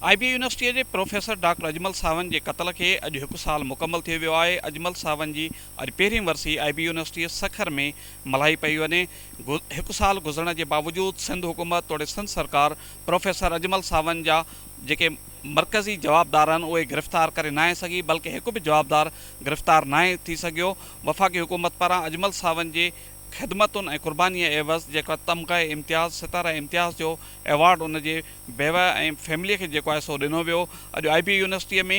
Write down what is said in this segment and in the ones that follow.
آء بي يونيورسٽيء جي professor doctor Ajmal Sawand جي قتل کي اڄ هڪ سال مڪمل ٿي ويو آهي. اجمل ساوند جي اڄ پهرين ورسي آء بي يونيورسٽيء سکر ۾ ملهائي پئي وڃي. هڪ سال گذرڻ جي باوجود سنڌ حڪومت توڙي سنڌ سرڪار پروفيسر اجمل ساوند جا جيڪي مرڪزي جوابدار آهن اهي گرفتار ڪري ناهي سگهي بلڪه هڪ به جوابدار گرفتار ناهي ٿي سگهيو. وفاقي حڪومت پاران اجمل ساوند جي خدمتن ۽ قربانيء عيوض جيڪا تمغه امتياز، ستاره امتياز جو ايوارڊ ان جي بيوه ۽ فيمليء کي جيڪو آهي سو ڏنو ويو. اڄ آء بي يونيورسٽيء ۾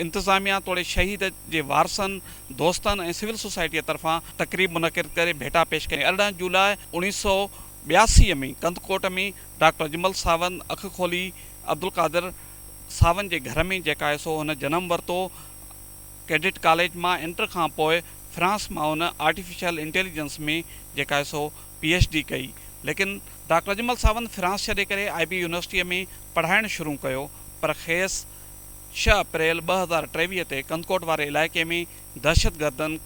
انتظاميا توڙي شهيد جي وارثن، دوستن ۽ سول سوسائٽيء طرفان تقريب منعقد ڪري ڀيٽا پيش ڪئي. 18 جولاء 1982 ۾ ڪنڌڪوٽ ۾ ڊاڪٽر اجمل ساوند اک کولي عبدالقادر ساوند جي گهر ۾ جيڪا آهي سو هن جنم ورتو. ڪيڊٽ ڪاليج مان انٽر کان پوء فرانس مان هن آرٽيفيشل انٽيليجنس ۾ جيڪا آهي سو پي ايڇ ڊي ڪئي ليڪن ڊاڪٽر اجمل ساوند فرانس ڇڏي ڪري آء بي يونيورسٽيء ۾ پڙهائڻ شروع ڪيو پر کيس ڇهه اپريل 2023 تي ڪنڌڪوٽ واري علائقي ۾ دهشتگردن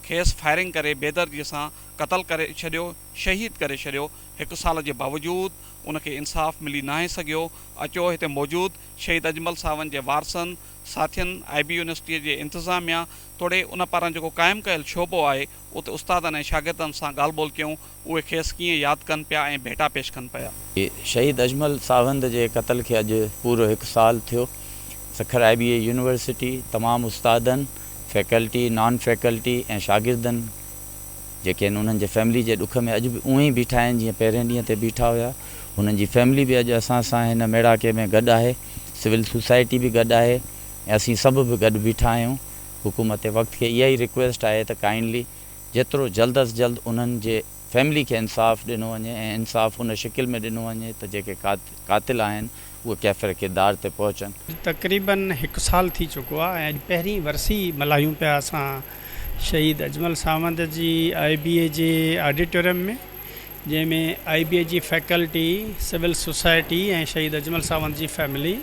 کيس فائرنگ ڪري بيدرديء سان قتل ڪري ڇڏيو شهيد ڪري ڇڏيو هڪ سال جي باوجود ان کي انصاف ملي ناهي سگهيو اچو هتي موجود شهيد اجمل ساوند جي وارثن ساٿين آء بي يونيورسٽيء جي انتظاميا توڙي ان پاران جيڪو قائم ڪيل شعبو آهي اتي استادن ۽ شاگردن سان ڳالهه ٻولهه ڪيون اهي کيس ڪيئن ياد ڪن پيا ۽ ڀيٽا پيش ڪن پيا. شهيد اجمل ساوند جي قتل کي اڄ پورو هڪ سال ٿيو. سکر آء بي اي يونيورسٽي تمام استادن، فيڪلٽي، نان فيڪلٽي ۽ شاگردن جيڪي آهن انهن جي فيملي جي ڏک ۾ اڄ به اونئين ئي بيٺا آهن جيئن پهرين ڏينهن تي بيٺا هيا. هنن جي فيملي به اڄ اسان سان هن ميڙاڪي ۾ گڏ آهي. سول سوسائٽي به گڏ آهي ۽ اسين سڀ به گڏ بيٺا آهيون. حڪومت وقت کي اها ئي رڪويسٽ آهي ته ڪائنڊلي جيترو جلد از جلد انهن جي فيملي کي انصاف ڏنو وڃي ۽ انصاف ان شڪل ۾ ڏنو وڃي ته جيڪي قاتل آهن اهي ڪيفر ڪردار تي پهچن. تقريبن هڪ سال ٿي چڪو آهي ۽ اڄ پهرين ورسي ملهايون پيا اسان شهيد اجمل ساوند جي آء بي اي جي آڊيٽوريم ۾. جنهن ۾ آء بي اي جي فيڪلٽي، سول سوسائٽي ۽ شهيد اجمل ساوند جي فيملي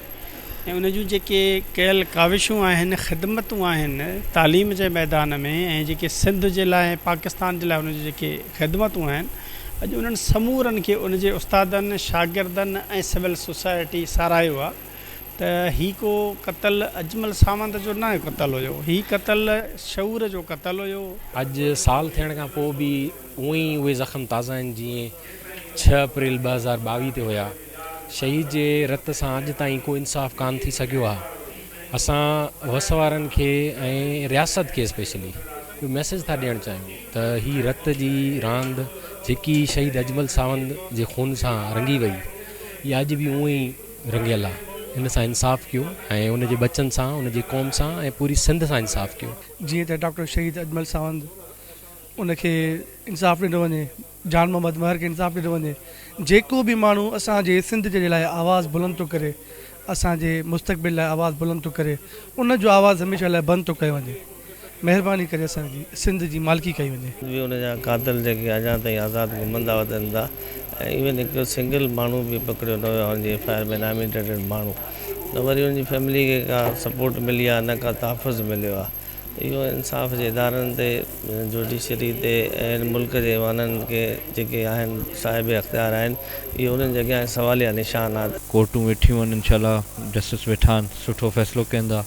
۽ ان جون جيڪي ڪيل ڪاوشون آهن، خدمتون آهن تعليم جي ميدان ۾ ۽ جيڪي سنڌ جي لاء ۽ پاڪستان جي لاء ان جون جيڪي خدمتون آهن اڄ انهن سمورن کي ان جي استادن، شاگردن ۽ سول سوسائٽي ساراهيو آهي ته هي ڪو قتل اجمل ساوند جو نه قتل هيو، هي قتل شعور جو قتل هيو. اڄ سال ٿيڻ کان پوء به اونئن ئي اهي زخم تازا آهن جيئن ڇهه اپريل 2022 تي هيا. شهيد جي رت سان اڄ تائين ڪو انصاف ڪانه ٿي سگهيو آهي. اسان وس وارن کي ۽ رياست کي اسپيشلي اهو ميسيج ٿا ڏيڻ چاهيون ته هي رت جي راند جيڪي شهيد اجمل ساوند جي خون سان رنگي وئي اها اڄ به اونئن ئي رنگيل آهي. ان سان انصاف ڪيو ۽ ان جي ٻچن سان ان جي قوم سان ۽ پوري سنڌ سان انصاف ڪيو. جيئن ته ڊاڪٽر شهيد اجمل ساوند ان کي انصاف ڏنو وڃي، جان محمد مهر کي انصاف ڏنو وڃي، جيڪو به ماڻهو اسان جي سنڌ جي لاء آواز بلند ٿو ڪري، اسان جي مستقبل لاء آواز بلند ٿو ڪري، ان جو آواز هميشه لاء بند ٿو ڪيو وڃي، مهرباني ڪري اسان جي سنڌ جي مالڪي ڪئي وڃي. به ان جا قاتل جيڪي اڃا تائين آزاد گهمندا وتن ٿا ۽ ايون هڪ سنگل ماڻهو به پڪڙيو نه ويو آهي ان جي ايف I R ۾ nominated ماڻهو نه وري ان جي فيملي کي ڪا سپورٽ ملي آهي نه ڪا تحفظ مليو آهي. اهو انصاف جي ادارن تي، جوڊيشري تي ۽ هن ملڪ جي ايوانن کي جيڪي آهن صاحب اختيار آهن اهو انهن جي اڳيان سواليه نشان آهي. ڪورٽون ويٺيون آهن انشاء الله جسٽس ويٺا آهن سٺو فيصلو ڪندا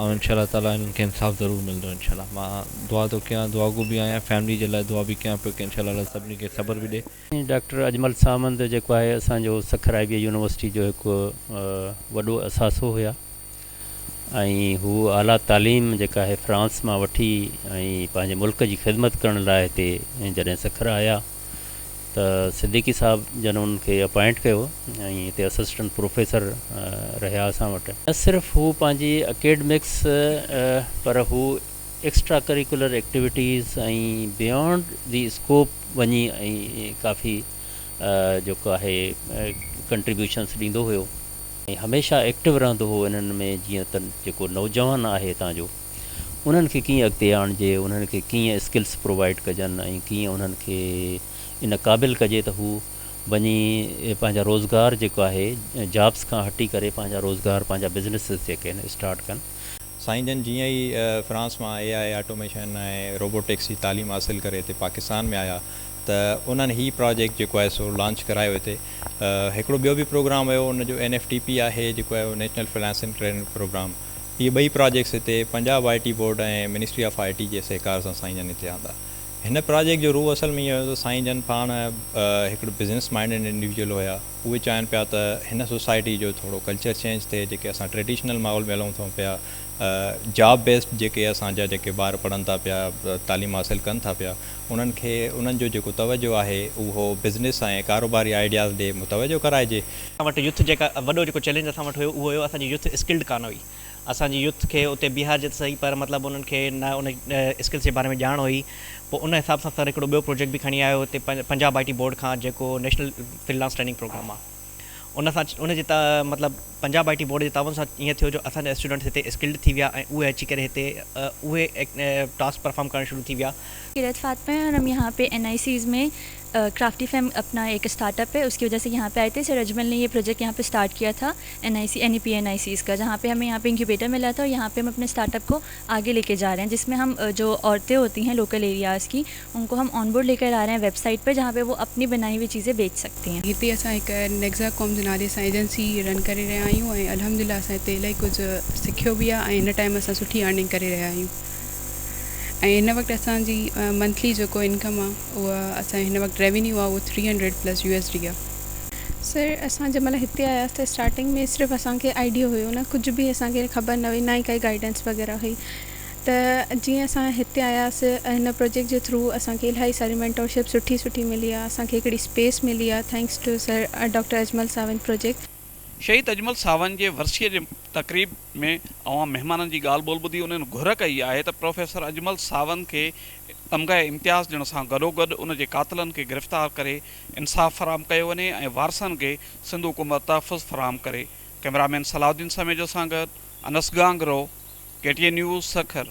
۽ انشاء الله تعالي انهن کي انصاف ضرور ملندو انشاء الله مان دعا ٿو ڪيان دعاگو به آهيان فيملي جي لاء دعا به ڪيان پيو ڪي انشاء الله الله سڀني کي صبر به ڏي. ڊاڪٽر اجمل ساوند جيڪو آهي اسان جو سکر آء بي اي يونيورسٽي جو هڪ وڏو اثاثو هيا ۽ هو اعليٰ تعليم جيڪا آهي فرانس مان وٺي ۽ پنهنجي ملڪ جي خدمت ڪرڻ لاء هتي جڏهن سکر آيا ته صديقي صاحب جن انهن کي اپائنٽ ڪيو ۽ هتي اسسٽنٽ پروفيسر رهيا اسان وٽ. نه صرف هو پنهنجي اڪيڊمڪس پر هو extra curricular activities ۽ beyond the scope وڃي ۽ ڪافي جيڪو آهي ڪنٽريبيوشنس ڏيندو هيو ۽ هميشه ايڪٽو رهندو هو انهن ۾ جيئن ته جيڪو نوجوان آهي هتان جو انهن کي ڪيئن اڳتي آڻجي انهن کي ڪيئن اسڪلس پرووائيڊ ڪجن ۽ ڪيئن انهن کي ان قابل ڪجي ته هو وڃي پنهنجا روزگار جيڪو آهي جابس کان هٽي ڪري پنهنجا روزگار پنهنجا بزنسز جيڪي آهن اسٽارٽ ڪن. سائين جن جيئن ئي فرانس مان اي آء آٽوميشن ۽ روبوٽڪس جي تعليم حاصل ڪري هتي پاڪستان ۾ آيا ته انهن هي پراجيڪٽ جيڪو آهي سو لانچ ڪرايو هتي هڪڙو ٻيو به پروگرام هيو ان جو اين ايف ٽي پي آهي جيڪو آهي national free lancing training programme اهي ٻئي پراجيڪٽس هتي Punjab I T board ۽ ministry of I T جي سهڪار سان سائين جن هتي آندا هن پراجيڪٽ جو روح اصل ۾ اهو هيو ته سائين جن پاڻ هڪڙو بزنس مائنڊيڊ انڊيويجوئل هيا اهي چاهين پيا ته هن سوسائٽي جو ٿورو ڪلچر چينج ٿئي جيڪي اسان ٽريڊيشنل ماحول ۾ هلون ٿا پيا جاب بيسڊ جيڪي اسان جا جيڪي ٻار پڙهن ٿا پيا تعليم حاصل ڪن ٿا پيا انهن کي انهن جو جيڪو توجه آهي اهو بزنس ۽ ڪاروباري آئيڊياز ڏي متوجه ڪرائجي. اسان وٽ يوٿ جيڪا وڏو جيڪو چئلينج اسان وٽ هيو اهو هيو اسان جي يوٿ اسڪلڊ ڪانه هئي اسان جي يوٿ کي اتي بيهارجي ته سهي پر مطلب انهن کي نه ان اسڪلس جي باري ۾ ڄاڻ هئي پوء ان حساب سان سر هڪڙو ٻيو پروجيڪٽ به کڻي آيو هتي پنجاب آئي ٽي بورڊ کان جيڪو national free lance training programme آهي ان سان ان جي مطلب پنجاب آئي ٽي بورڊ جي تعاون سان ائين ٿيو جو اسان جا اسٽوڊنٽس هتي اسڪلڊ ٿي ويا ۽ اهي اچي ڪري هتي اهي ٽاسڪ پرفارم ڪرڻ شروع ٿي ويا. ڪيرت فاطمه هي اور هم يهان پي اين آئي سيز ۾ ڪرافٽي فيم اپنا ايڪ اسٽارٽ اپ هي اس ڪي وجه سي يهان پي آئي ٿي سر اجمل ني يه پروجيڪٽ يهان پي اسٽارٽ ڪيا ٿا N I C N E P N I Cs ڪا جهان پي همين يهان پي انڪيوبيٽر ملا ٿا اور يهان پي هم اپني اسٽارٽ اپ ڪو آگي لي ڪي جا رهي هين جس مين هم جو عورتين هوتي هين لوڪل ايرياز ڪي ان ڪو هم آن بورڊ لي ڪر آ رهي هين ويب سائيٽ پي جهان پي وو اپني بنائي هوئي چيزين بيچ سڪتي هين. هتي اسان هڪ نيگزا ڪام جي نالي سان ايجنسي رن ڪري رهيا آهيون ۽ الحمدلله اسان هتي الاهي ڪجهه سکيو به آهي ۽ هن ٽائيم اسان سٺي ارننگ ڪري رهيا آهيون ۽ هن وقت اسان جي منٿلي جيڪو انڪم آهي اها اسان هن وقت ريونيو آهي اهو three hundred plus U S D آهي. سر اسان جنهن مهل هتي آياسين ته اسٽارٽنگ ۾ صرف اسان کي آئيڊيو هيو نه ڪجهه به اسان کي خبر نه هئي نه ئي ڪائي گائيڊنس وغيره هئي ته جيئن اسان هتي آياسين هن پروجيڪٽ جي ٿرو اسان کي الاهي ساري مينٽورشپ سٺي سٺي ملي آهي اسان کي هڪڙي اسپيس ملي آهي thanks to sir doctor Ajmal Sawand project. شهيد اجمل ساوند جي ورسيء جي تقريب ۾ اوهان مهمانن جي ڳالهه ٻولهه ٻڌي انهن گهر ڪئي آهي ته پروفيسر اجمل ساوند کي تمغه امتياز ڏيڻ سان گڏوگڏ ان جي قاتلن کي گرفتار ڪري انصاف فراهم ڪيو وڃي ۽ وارثن کي سنڌ حڪومت تحفظ فراهم ڪري. ڪئميرا مين صلاح الدين سميجو سان گڏ Anas Gangro, K T N news, Sukkur.